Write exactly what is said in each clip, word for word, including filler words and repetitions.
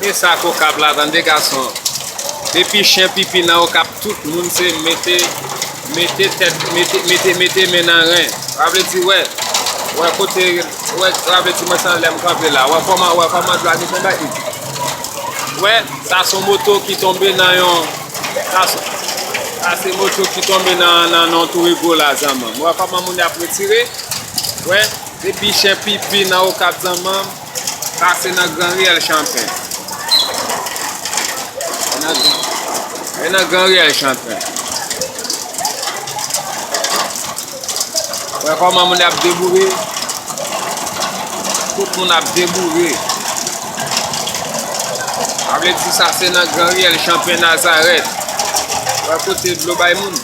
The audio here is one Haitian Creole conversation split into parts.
E sa k Okap la, tande gason. Depi chen pipi nan Okap, tout moun se mete, mete tèt, mete, mete, mete men nan ren. Sa vle di, wè, wè kote, wè, sa vle di mwen se anlè m kanpe la. Wè kòman, wè kòman dlo a gen konba it. Wè, sa se yon moto ki tonbe nan yon, sa se, sa se moto ki tonbe nan, nan, nan Torego la, zanmanm. Wè kòman moun y ap retire. Wè, depi chen pipi nan Okap, zanmanm. Sa se nan Gran Riyèl Chanpen. E nan, e nan Gran Riyèl Chanpen. Wè kòman moun ap deboure. Tout moun ap deboure. Sa vle di sa se nan Gran Riyèl Chanpen Nazarèt. Wè kote dlo bay moun.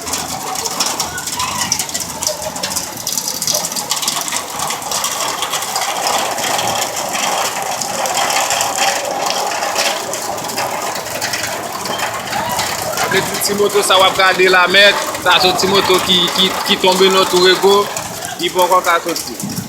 Sa vle di ti moto sa w ap gade la, mèt, sa se yon ti moto ki, ki, ki tonbe nan Torego, li poko ka soti.